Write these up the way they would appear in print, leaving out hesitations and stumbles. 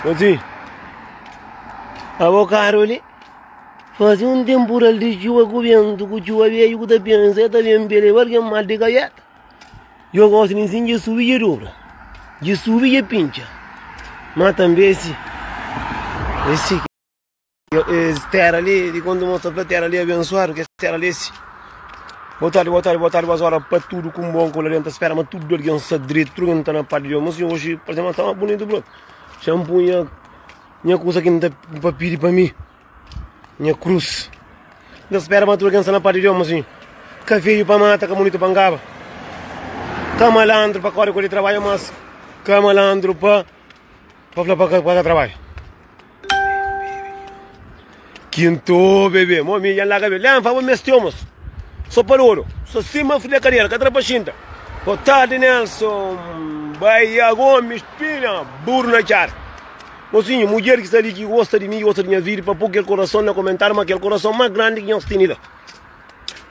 Mozinho, abo karu li faze un temporal di txuba ku bentu ku txuba bedju ku ta pensa e ta ben pele pa algen mal di kabeta. Yo gosi nin sin dja subi dja dubra, dja subi dja pintxa, ma tanbe si e si. Es tera li, di kontu mos ta fla tera li abensuadu, kes tera li é si. Boa tardi, boa tardi, boa tardi, boas ora pa tudu ku un bon ku la dentro. Ta spera ma tudu algen sta dretu, tudu algen ta na paz di Deus. Mas oji parse ma sta ma bunitu bro. Xa N pui nha nha kusa ki N ta pa pidi pa mi, nha krus. N ta spera ma tudu algen sta na paz di Deus, mas ka veju pa mata, ka bunitu pa ngaba, ka malandru pa kore ku di trabadju, mas ka malandru pa pa fla pa ka trabadju. Quinto bebê, mo mi dja larga bebê. Lem fala meste homos. Só pa loro, só sima fria cadeira, ka tra pa xinta. Boa tarde Nelson, Baia Gomes, Pina, burro na txada. Mocinho, mulher ki sta li ki gosta di mi, ki gosta di nha vida, pa pô kel coração na comentário, ma kel coração mais grande ki nhos tene la.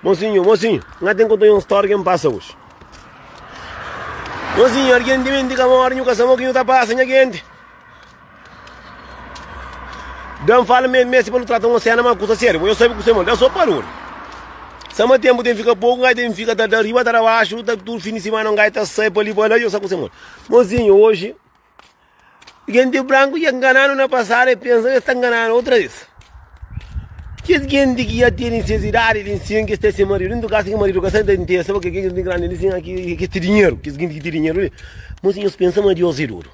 Mocinho, mocinho, nha ten conta un história que me passa hoje. Mocinho, alguém di menti ka morre, nhu ka sa mo ki nhu ta passa, nha gente. Dan fala me meste pa nu trata un sena ma kusa sério, bo eu sabe kusa mo, da so paruri. Sama tempo tem fica pouco, ngai tem fica ta da riba ta da baixo, ta tudo fim de semana ngai ta sai pa li pa lá, eu sa kusa mo. Mozinho, hoje gente branco já enganando na passada e pensa que está enganando outra vez. Kes gente que já tem necessidade de ensino, que está sem marido, dentro casa que marido que senta inteira, sabe que gente grande de ensino aqui que tem dinheiro, que gente que tem dinheiro, mozinho pensa mas Deus é duro.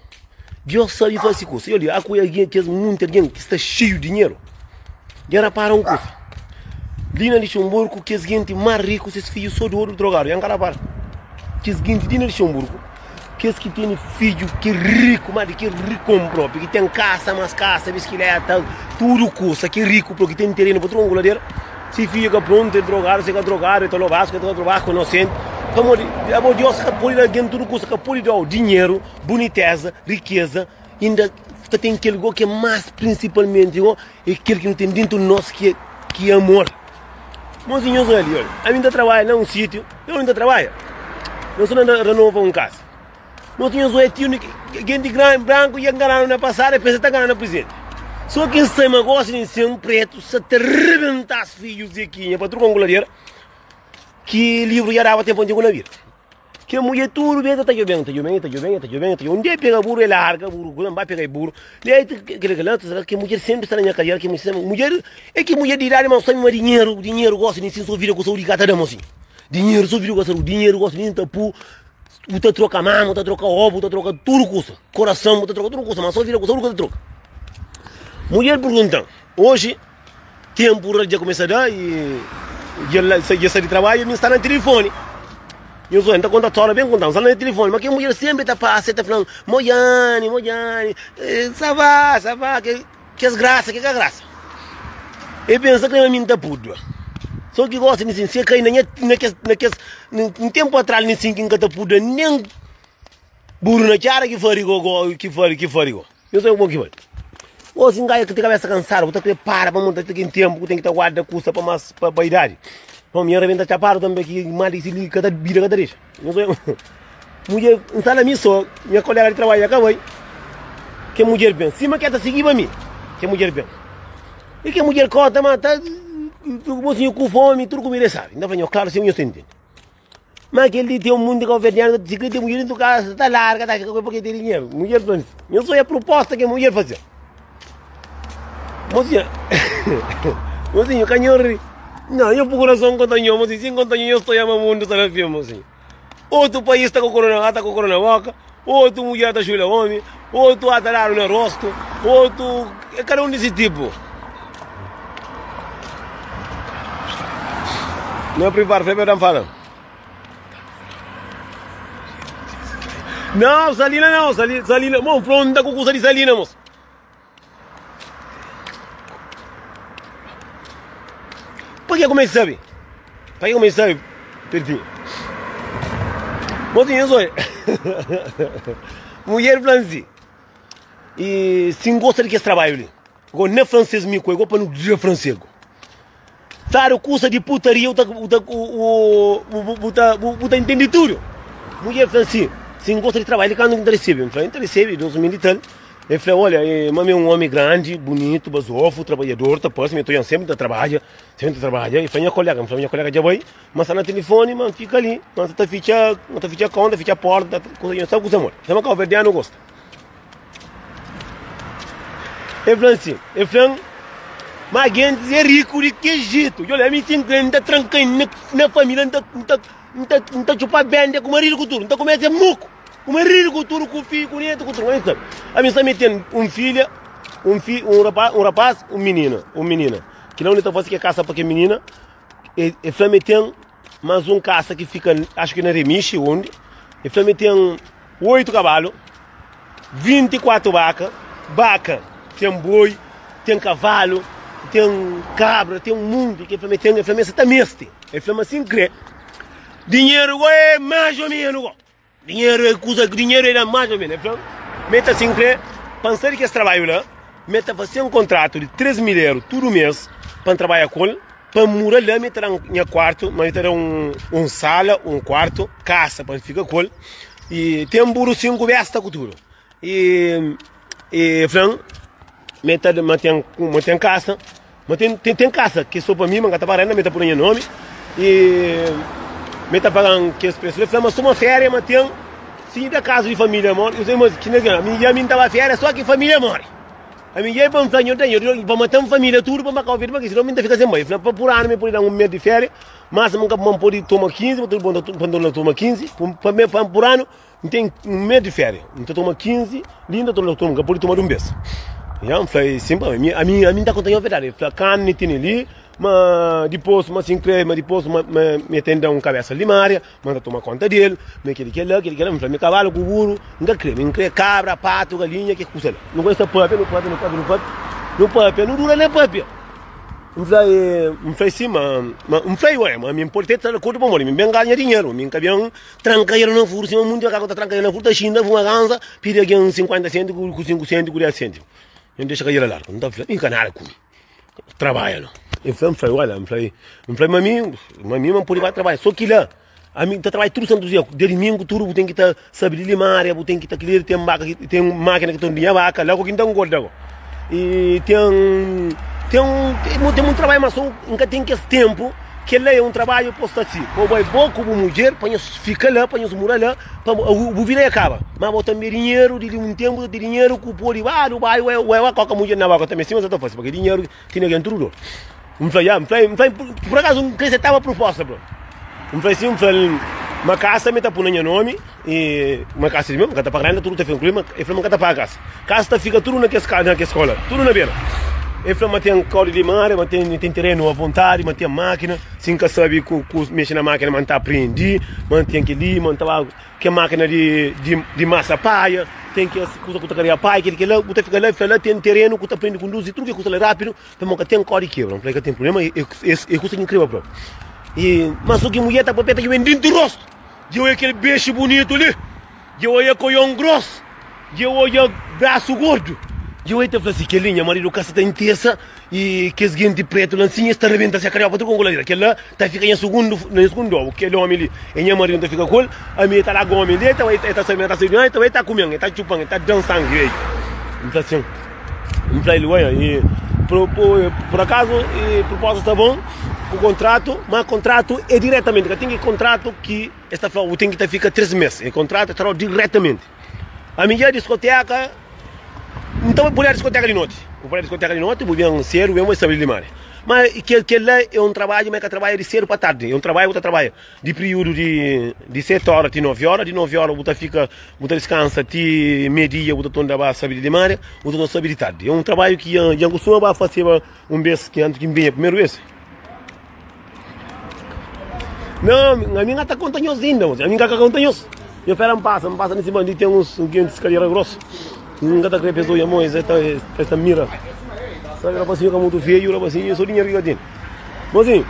Deus sabe fase kusa. I olia, ku algen, kes munti algen ki sta xeiu di dinheru, dja rapara un kusa. Li na Lixemburgu, kes genti más riku, ses fidju sô dodu drogadu. Dja N ka rapara. Kes genti li na Lixemburgu, kes ki tene fidju ki riku, má di ki rikon propi, ki ten kasa más kasa, biskileta, tudu kusa, ki riku propi, ki ten terenu pa tudu konku ladera, si fidju ka prontu, el drogadu, si ka drogadu, el ta lobasku, el ta trobasku, inosenti. Pamodi, abo Deus ka pode da algen tudu kusa, ka pode da-u dinheru, Buniteza, rikeza, inda ta ten kel go ki é más prinsipalmenti go é kel ki nu ten dentu nos ki é ki é amor. Mosi nhos ali, olha, ami ta trabadja na un sitiu, eu ta trabadja, nos sta na renova un kasa. Mosi nhos oja tiu genti grandi branku dja ngananu na pasadu e pensa ta ngana na prizenti. So ki N sai ma gosi di N pretu sa ta rebenta-s fidju Zekinha pa truka un guladera ki livru dja daba tenpu antigu na vida. Ke mudjer tudu bes el ta djoben, ta djoben, ta djoben, ta djoben, ta djoben. Un dia el pega buru, el larga buru, ku ba pega buru. Li ai kila kila, ta ke mudjer sempri sta na nha kadera, ke mudjer sempri, mudjer é ke mudjer di idadi ma sabi ma dinheru, dinheru gosta di sin so vida ku saudi ka ta da mosinhu. Dinheru so vida ku saudi, dinheru gosta di ta pu, bu ta troka mama, bu ta troka obu, bu ta troka tudu kusa, korason, bu ta troka tudu kusa, ma so vida ku saudi ka ta troka. Mudjer perguntan, oji Tempu dja kumesa da i dja sai di trabadju mi sta na tilifoni. Nhos oi, N ta konta stória ben kontadu. N sta na tilifoni, ma kel mudjer senpri ta pasa, el ta fla-m, Mojani, Mojani, sa va, sa va, kes grasa, ke ka grasa. El pensa kre ma mi N ta púrdua. So ki gosi mi sin, si el kai na nha, na kes, na kes, un tempu atras mi sin ki N ka ta púrdua nen buru na txada ki fari gogo, ki fari, ki fari go. Nhos sabe kuma ki bai. Gosi N ganha ku te kabesa kansadu, bu ta kre para pamodi ta ten tempu ku ten ki ta guarda kusa pa mas pa pa idadi. Pamodi mi rabenta txapadu tanbe ki mal di si li ka ta bida ka ta dexa. Nhos sabe mudjer N sta la mi so, nha kolega di trabadju dja ka bai. Ke mudjer ben sima ke ta sigiba mi, ke mudjer ben. I ke mudjer konta ma ta mosinhu ku fomi tudu kumida e sabi. N ta fla nho klaru si nho ta intende. Ma kel li ten un munti kauverdianu ta fika ten mudjer dentu kasa ta larga ta fika ku el pake ten dinheru. Mudjer fla si, Nhos oia pruposta ke mudjer faze. Mosinha, mosinhu ka nho ri. Nau, nho pui kurason konta nho, mosinhu, si N konta nho, nho sta oia ma mundu sta na fin, mosinhu. Otu país sta ku korona, ata ku korona na boka, otu mudjer ta xula omi, otu ata dadu na rostu, otu, é kada un di si tipu. Nha privadu fla pa fala. Não, Salina não, Salina, Salina, bom, fronta com kusa de Salina, moço. Por que como é que sabe? Por que como é que sabe? Pertinho. Mocinho, sou. Mulher flanzi. E se gosta de que esse trabalho ali. Go na francês mi ku go pa nu dja francês go. Fladu kusa di putaria u ta u ta u u bu ta bu ta intendi tudu. Mudjer fla si. Si N gosta di trabadja, kantu ki N ta resebe? N fla, N ta resebe 2000 i tal. El fla, Olha, ma mi é un ómi grandi, bunitu, bazofu, trabadjador, ta parse, mi ta odja-m sénpri ta trabadja, sénpri ta trabadja. El fla nha koléga, N fla, nha koléga dja bai, ma sta na tilifoni, ma N fika li, ma N sa ta fitxa, N ta fitxa kau, N ta fitxa porta, kusa, nha sabe kusa modi. El fla ma kauverdianu gosta. El fla-m si, el fla-m, ma gentis é riku di ki jetu? Dja olha, mi si N kre, N ta tranka-m na, na família, N ta, N ta. N ta, N ta txupa bende ku maridu ku tudu. N ta kumesa muku ku maridu ku tudu, ku fidju, ku netu, ku tudu. Ami sabe. Ami sa mi ten un filha, un fi, un rapaz, un rapaz, un minina, un minina. Kila undi ta fasi ke kasa pa ke minina. E, e fla mi ten mas un kasa ki fika, acho ki na Remixi, undi. E fla mi ten 8 kabalu, 24 baka, baka, ten boi, ten kavalu, ten kabra, ten un munti. Ke fla mi ten, e fla mi sa ta meste. El fla ma si N kre dinheru go é más ô menu go. Dinheru é kuza, dinheru é da más ô menu. El fla ma ta si N kre pa N sai di kes trabadju la, ma ta fase un kontratu di 3 mil eru tudu mês pa N trabadja ku el, pa N mura la, ma ta da-m nha kuartu, ma ta da-m un sala, un kuartu, kasa pa N fika ku el. I ten buru 5 besta ku tudu. I el fla-m ma ta ma ten ma ten kasa. Ma ten, ten, ten kasa ki é sô pa mi, ma N ka ta paga renda, mi ta pui na nha nómi i mi ta paga-m kes presu. El fla ma sô ma féria ma ten, si da kazu di família móre, eu sei ma ki na ami dja mi N ta ba féria sô ki família móre. Ami dja pa N fla nho da nho pa mata-m família tudu pa N ba Kau Verdi pa ki sinon mi N ta fika sen bai. El fla pa pur anu mi pode da-m un mês di féria, mas ma N ka ma N pode toma 15, pa N torna toma 15, pa pa pur anu. N ten un mês di féria, N ta toma 15, li N ta torna toma, N ka pode toma di un bês. Ya, N fla, sin pa mi, ami, ami N ta konta nho verdadi. El fla, karni tene li, ma dipôs, ma si N krê, ma dipôs, ma, ma mi ten da un kabésa limária, ma N ta toma kónta di el, ma kel-li, kel-la, kel-li, kel-la. N fla, mi kabalu ku buru, N ka krê, mi N krê kabra, patu, galinha, kes kusa la. Nu kumesa pâpia, nu pâpia, nu pâpia, nu pâpia, nu pâpia, nu dura na pâpia. N fla, N fla sin, ma, ma, N fla, ué, ma mi N pode te tra di akordu pamodi mi ben ganha dinheru, mi N ka ben. Tranka el na furu sima munti makaku ta tranka el na furu ta xinta fuma ganza pidi algen 50 senti ku 5 senti ku 10 senti N dexa ka el larga N ta fla mi ka nada ku mi trabadja no N fla N fla olha N fla N fla ma mi ma mi ma N pode ba trabadja so kila ami N ta trabadja tudu santu dia dia dimingu tudu bu ten ki ta sabi di limaria bu ten ki ta kila ten baka ten makina ki ta ordenha baka la ku ki N ta ngorda go i ten ten ten un trabadju ma so N ka ten kes tenpu Kel-la é un trabadju pa bu sta si, pa bu bai bo ku bu mudjer, pa nhos fika la, pa nhos mura la, pa bu vida ya kaba. Má bo tanbê dinheru, di li un ténpu ta ten dinheru ku pode ba Dubai, ué, ué, ué, koka mudjer na boka tanbê, sima sa ta fase, pabia dinheru tene algen tudu dor. N fla, ya, N fla, N fla, pur akazu N krê setaba prupósta, bro. N fla si, N fla-l ma kasa mi ta pui na nha nómi, i ma kasa di meu, N ka ta paga renda, tudu ta fika nklui, ma el fla ma N ka ta paga kasa. Kasa ta fika tudu na kes na kes skola, tudu na bera. El fla ma ten kau di limaria, ma ten ten terenu avontadi, ma ten makina, si N ka sabi ku ku mexe na makina ma N ta aprendi, ma ten keli, ma N ta ba kel makina di di di masa paia, ten kes kusa ku ta karia paia, keli kela, bu ta fika la, el fla la ten terenu ku ta prendi kunduzi tudu ke kusa la rapidu, pamodi ka ten kau di kebra. N fla ka ten prublema, e e kusa ki N kreba propi. I ma so ki mudjer ta papia ta djobe-m dintu rostu, dja oia kel bexu bunitu li. Dja odja koion gros, dja odja brasu gordu, dja odja ta fla si kel-li nha maridu ka sa ta intesa i kes genti pretu la nsin es ta rebenta se karioka tudu konku la kel-la ta fika nha sugundu nha sugundu obu kel omi li e nha maridu ta fika ku el ami e ta larga omi li e ta bai e ta sabi ma e ta sabi e ta bai e ta kumen e ta txupan e ta dan sangi ei N fla sin N fla el oia i por por akazu i proposta sta bon ku kontratu ma kontratu e diretamenti ka ten ki kontratu ki Es ta fla, Bu ten ki ta fika 3 mes. E kontratu ta dau diretamenti. Ami dja diskoteka, N ta bai diskoteka di noti. Bu bai diskoteka di noti, bu ben sedu, bu ben bai sabi di limari. Ma kel kel la e un trabadju, ma e ka trabadja di sedu pa tardi. E un trabadju bu ta trabadja di piriudu di di 7 ora ti 9 ora. Di 9 ora bu ta fika, bu ta diskansa ti media, bu ta torna ba sabi di limari, bu ta torna sabi di tardi. E un trabadju ki dja N kustuma ba faseba un bes ki antis ki N binha primeru bes. Não, a mim ta conta nhos ainda, a mim ka conta nhos. Nho pera N passa, N passa nesse bandido tem uns gente cadeira grosso. N ka ta kre pessoa mo, esse ta esta mira. Sabe rapazinho ka muito feio, rapazinho, só dinheiro que ka tem. Mozinho,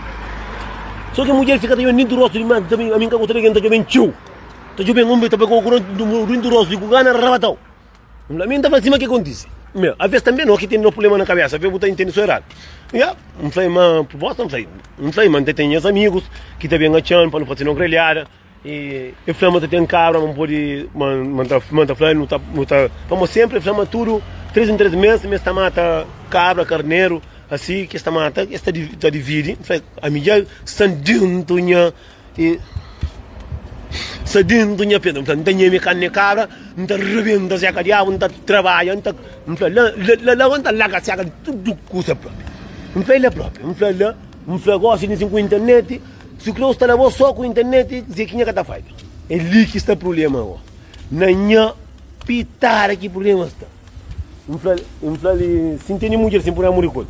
só que mulher fica também dentro do rosto de mim, também a mim ka gosta de quem tá jovem tio. Tá jovem homem, tá pegou dentro do rosto e com gana rabatau. Ami N ta fla sima ki kontise. Meu, aves tanbe no ki ten no prublema na kabesa, aves bu ta intende so eradu. Ya, N fla, ma proposta, N fla, N fla, ma N ta ten nhas amigus ki ta ben atxa-m pa nu fase no grelhada. E el fla ma ta ten kabra, ma N pode, ma N ta, ma N ta fla, nu ta, nu ta, pamodi sénpri el fla ma tudu três en três mês, ma es ta mata kabra, karneru, asi ki es ta mata, es ta ta dividi. N fla, ami dja sta déntu nha, e sta déntu nha pé. N fla, N ta nheme karni kabra, N ta rebenta seka diabu, N ta trabadja, N ta, N fla, la, la, la N ta larga seka di tudu kusa propi. N fla, el propi, N fla la, N fla gosi di sin ku internet. Si kre sta na bo so ku internet Zequinha ka ta fadja. É li ki sta problema go. Na nha pitada ki problema sta. N fla, N fla li, si N tene mudjer si N pode amuri ku el.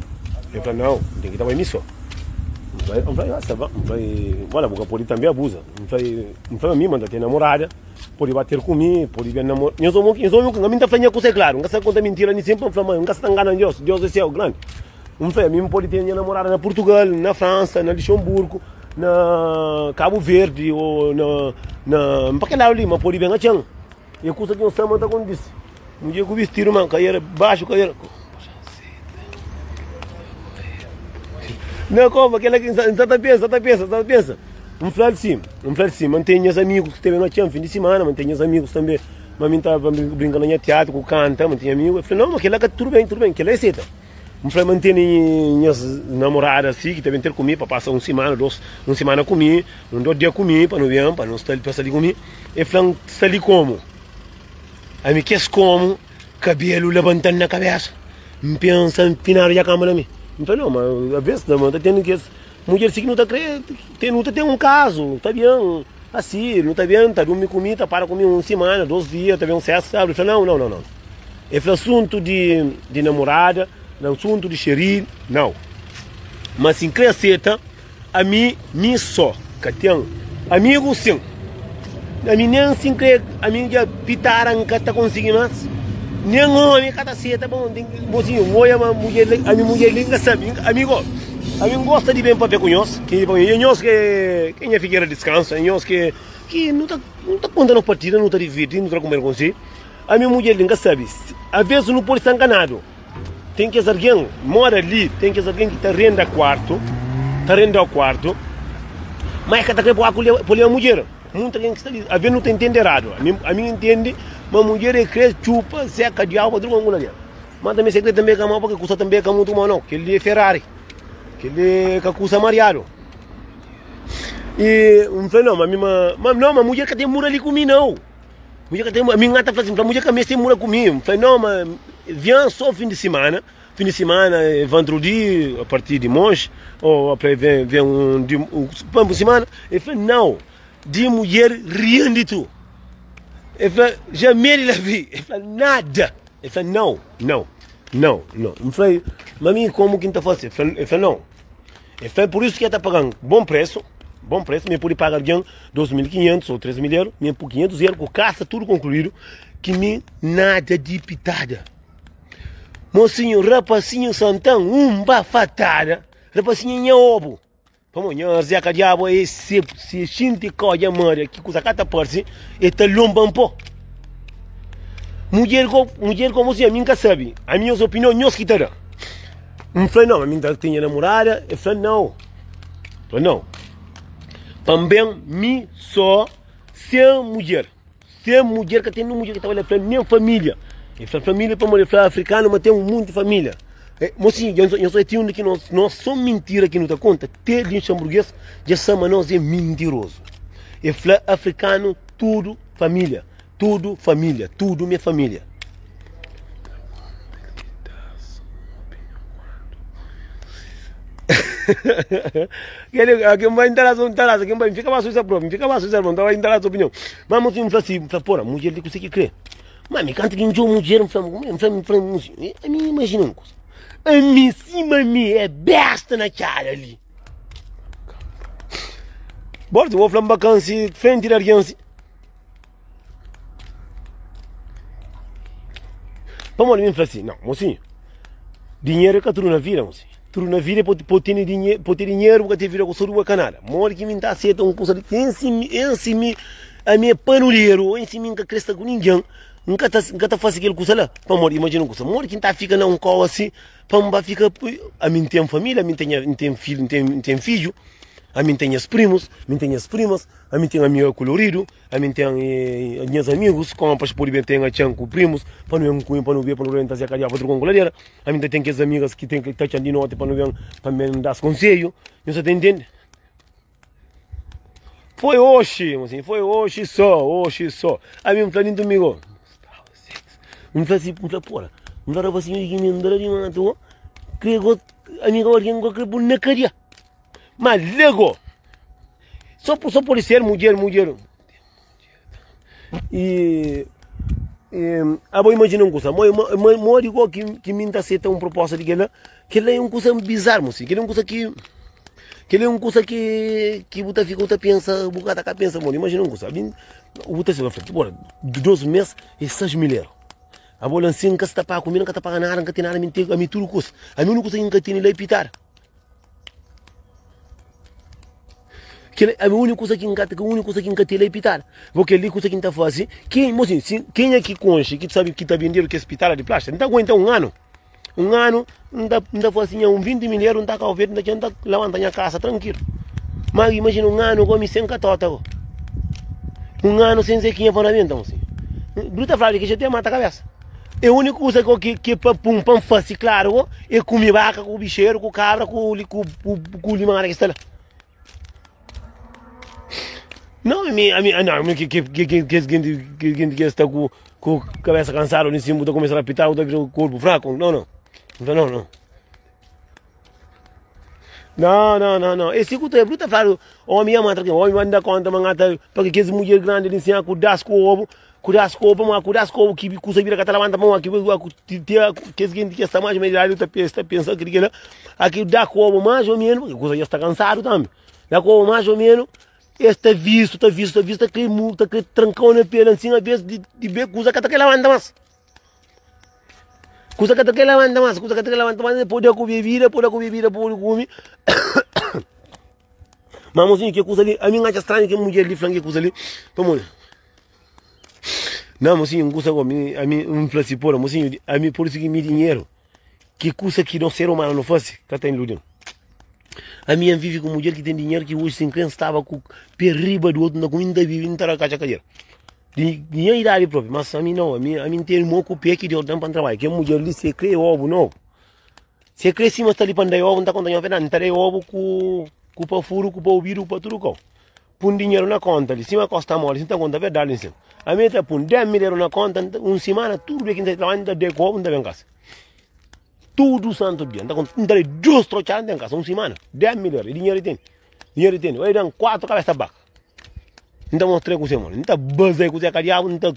El fla, nau, N ten ki ta bai mi so. N fla, N fla, sta ba. N fla, wala, bu ka pode tambi abuza. N fla, N fla mi ma N ta ten namorada, pode ba ter ku mi, pode ben namora. Nhos omi, nhos omi, ami N ta fla nha kusa é klaru. N ka sta konta mintira ni sin pa N fla ma N ka sta ngana Deus. Deus é seu grandi. N fla, mi N pode ten nha namorada na Purtugal, na Fransa, na Luxemburgo, na Kabu Verdi ô na na pa kel ladu li, ma pode ben atxa-m. E kusa ki N sta ma ta kontise. Mudjer ku bistidu ma kaera baxu kaera. Na koba, kela ki N sa ta pensa, ta pensa, ta pensa. N fla-l si, N fla-l si, ma N ten nhas amigus ki ta ben atxa-m fin di simana, ma N ten nhas amigus tanbe, ma mi N ta brinka na nha tiatru ku kanta, ma N ten amigu. El fla, nau, ma kela ka tudu ben, tudu ben, kela e seta. N fla ma N tene nhas namorada si ki ta ben ter ku mi pa pasa un simana, dos, un simana ku mi, un dos dia ku mi pa nu ben, pa nu sta li, pa sta li ku mi. E fla-m, sta li komu? Ami kes komu, kabelu labanta-m na kabesa. N pensa, N finadu dja kamba na mi. N fla, nau, ma aves ma ta ten kes mudjer si ki nu ta kre, ten, nu ta ten un kazu, ta ben asi, nu ta ben, ta durmi ku mi, ta para ku mi un simana, dos dia, ta ben sesta, sábadu. E fla, nau, nau, nau, nau. E fla asuntu di di namorada, na asuntu di xeri, nau. Ma si N kre aseta, ami mi so ka ten amigu sin. Ami nen si N kre, ami dja pitara N ka ta konsigi mas. Nen omi ka ta seta, bon, ten ki, bo sin, N oja ma mudjer li, ami mudjer li N ka sabi. Ami go, ami N gosta di ben papia ku nhos, ki e nhos ke ke nha figera di diskansu, e nhos ke ki nu ta nu ta konta nos partida, nu ta divirti, nu ta kume konsi. Ami mudjer li, N ka sabe. Aves nu pode sta nganadu. Ten kes algen mora li, ten kes algen ki ta renda kuartu, ta renda kuartu, ma e ka ta kre pa leba mudjer. Munti algen ki sta li, aves nu ta intende eradu. Ami, ami N intende ma mudjer e kre txupa, seka diabu pa tudu kanga ku la dia. Ma tanbe se kre tanbe ka mau, pake kusa tanbe ka mutu mau nau. Kel li e Ferrari, kel li e ka kusa mariadu. I N fla, nau, ma mi ma, ma nau, ma mudjer ka ten mura li ku mi nau. Mudjer ka ten, ami N ta fla sin, mudjer ka meste mura ku mi. N fla, nau, ma vien so fin di simana, fin di simana é vendredi, a partir di dimanche, ou apre vem, vem um, di, um, pa simana. El fla, nau, di mudjer rende tu. El fla, jamais de la vie. El fla, nada. El fla, nau, nau, nau, nau. N fla, ma mi komu ki N ta fase? El fla, el fla, nau. El fla, pur isu ki el ta paga-m bon presu, bon presu, mi pode paga algen 2.500 ou 3.000 euro, mi por 500 euro, ku kasa tudu konkluídu, ki mi nada di pitada. Mosinhu, rapasinhu santan, un bafatada, rapasinhu nha obu. Pamodi nha Zeka Diabu é se, se xinti kodja Maria ki kusa ka ta parse, el ta lonba-m po. Mudjer ko, mudjer ko mosinhu, ami N ka sabe, ami nhos opinion nhos ki ta da. N fla nau, ami N ta tinha namorada, el fla nau, fla nau. Pa N ben mi só sen mudjer, sen mudjer ka ten nen mudjer ki ta bai la fla nen família. El fla família pamodi el fla afrikanu ma ten un monti família. E, mosinhu, dja nhos é ti undi ki nos, nos só mintira ki nu ta konta, te luxemburguês dja sa ma nos é mintirozu. El fla afrikanu tudu família, tudu família, tudu mi é família. Quem vai entrar, entrar, quem vai fica baixo essa prova, fica baixo essa prova, vai entrar a opinião. Mas mocinho fala assim, fala, porra, mulher de que crê. Mas me canta que um mulher, me fala, me fala, me fala, a mim imagina uma coisa. A mim, cima mim é besta na cara ali. Bora, vou falar bacana se frente de alguém assim. Pamodi mi N fla si, Nau, mosinhu, dinheru é ka tudu na vida, mosinhu. Tudu na vida é pa pa tene dinheru, pa ten dinheru, bu ka ten vida ku saúdi, bu ka nada. Modi ki mi N ta seta un kusa di ki si mi, en si mi, ami é panuleru, en si mi N ka kre sta ku ningen, N ka ta, N ka ta fase kel kusa la. Pamodi, imajina un kusa, modi ki N ta fika na un kau asi pa N ba fika, ami N ten família, ami N ten, N ten fidju, N ten fidju. Ami N ten nhas primus, mi N ten nhas primas, ami N ten amiga kuloridu, ami N ten nhas amigus, konpas pode ben ten atxan ku primus, pa nu ben kume, pa nu bebe, pa nu renta zeka diabu trokon ku ladera. Ami N ta ten kes amigas ki ten ki ta atxan di noti pa nu ben, pa N ben das konselhu. Nhu sa ta intende? Foi oxi, mosinhu, foi oxi só, oxi só. Ami N fla nintu mi go, N fla si, N fla pora, N fla rapasinhu di ki mi N da la di matu go, kre go, ami go algen go kre pun na kadia. Ma la go, só só pode ser mudjer, mudjer. E, e abo imajina un kusa, modi go ki, ki mi N ta seta un proposta di kel-la? Kel-la é un kusa bizarru, mosinhu, kel-la é un kusa ki, kel-la é un kusa ki, ki bu ta fika bu ta pensa, bu ka ta ka pensa modi. Imajina un kusa, ami bu ta fla, bora, 2 mês é 6 mil euro. Abo la nsin, N ka sta paga kumida, N ka ta paga nada, N ka ten nada, ami N ten, ami tudu kusa. Ami úniku kusa ki N ka tene la é pitada. Kel ami úniku kusa ki N ka ta, úniku kusa ki N ka ten la é pitada. Bo kel-li kusa ki N ta fase, ken, mo sin, si, kenha ki konxe, ki sabe ki ta bendedu kes pitada di plástika, N ta aguenta un anu. Un anu, N ta, N ta fase nha un 20 mil eru, N ta Kau Verdi, N ta txeu, N ta labanta nha kasa trankilu. Ma imajina un anu ku ami sen katota go. Un anu sen zekinha pa N rabenta, mo sin. Bruta fladu ki xatia mata kabesa. É úniku kusa ki ki pa pun pa N fase klaru go é kume baka ku bixeru ku kabra ku ku ku limária ki sta la. Não, ami, ami, não, ami ki ki ki kes gente kes gente ki sta ku ku kabesa kansadu li sin bu ta kumesa rapita bu ta vira korpu fraku. Não, não. Não, não, não. Não, não, não, não. Esse ku ta bruta fladu, omi ama tra omi manda da konta ma ngata pa ke kes mulher grandi li sin ku das ku obu, ku das ku obu, ma ku das ku obu ki kusa bira ka ta labanta ma ki ku ti kes gente ki sta mais ou menos idade ta pensa, ta pensa que kela aqui dá ku obu mais ou menos, porque kusa já está cansado também. Dá ku obu mais ou menos, esta visto, ta visto, ta visto, ta kre mu, ta kre trancau na pele assim, a vez de, de ver kusa ka ta kre labanta mais. Kusa ka ta kre labanta mas, kusa ka ta kre labanta mas, pode ku bebida, pode ku bebida, pode kume. Mas mozinho, ke kusa li, ami n'atxa stranhu ke mudjer li fla-m ke kusa li, pamodi? Não, mozinho, un kusa ami, ami N fla si, pora, mozinho, ami pode sigi mi dinheru, ke kusa ki nos ser humano no fase, ka ta iludi-m. Ami N vive ku mudjer ki ten dinheru ki oji si N kre N staba ku pe riba di otu, N ta kume, N ta bibi, N ta rakatxa kadera. Di nha idadi propi, mas ami nau, ami ami N ten mo ku pe ki Deus dan pa N trabadja. Kel mudjer li si e kre obu nobu, si e kre sima sta li pa N da-i obu, N ta konta nha verdadi, N ta da-i obu ku ku pa furu, ku pa obidu, ku pa tudu kau. Pun dinheru na konta li, sima kos ta moli, si N ta konta verdadi li nsin. Ami e ta pun 10 mil eru na konta, un simana tudu dia ki N sai trabadja N ta da-i ku obu N ta ben kasa. Tudu santu dia, N ta konta, N ta da-i dus trotxada N ten kasa, un simana, 10 mil eru, e dinheru e tene, dinheru e tene, oi dan 4 kabesa baka. N ta mostra-i kuzê, mano. N ta baza-i kuzê ka diabu, N ta.